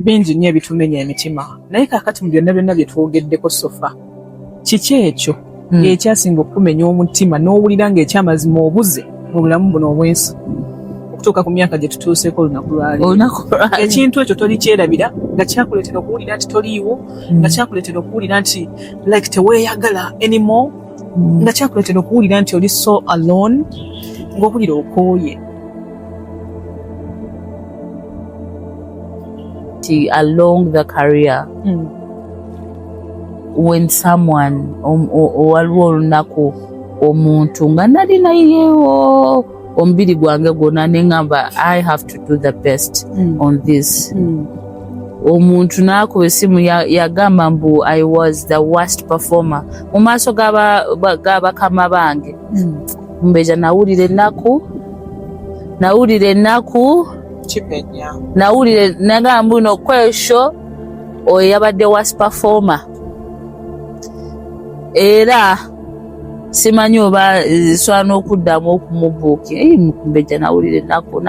Bingi nnyo ebitumenya emitima, naye kaakati mu byonna byonna bye twogeddeko so far, kiki ekyo ekyasinga okukumenya omutima n'owulira ng'ekyamazima obuze mu bulamu buno obw'ensi okutuuka ku myaka gye tutuuseeko olunaku lwaleero? Olunaku lwaleero. Ekintu ekyo tolikyerabira, nga kyakuleetera okuwulira nti toliiwo, nga kyakuleetera okuwulira nti like teweeyagala anymore, nga kyakuleetera okuwulira nti oli so alone, ng'owulira okooye. Nti along the career, when someone waliwo olunaku omuntu nga nali nayewo omubiri gwange gwonna, neŋŋamba, "I have to do the best on this." Omuntu n'akuba essimu, yagamba mbu I was the worst performer mu maaso g'abakama bange. Mbeja nawulira ennaku, nawulira ennaku. Kimenya. Nawulira nagamba mbu no kwesho oyo yabadde worst performer, era simanyi oba sobola n'okuddamu okumubuuki. Mbeja nawulira ennaku.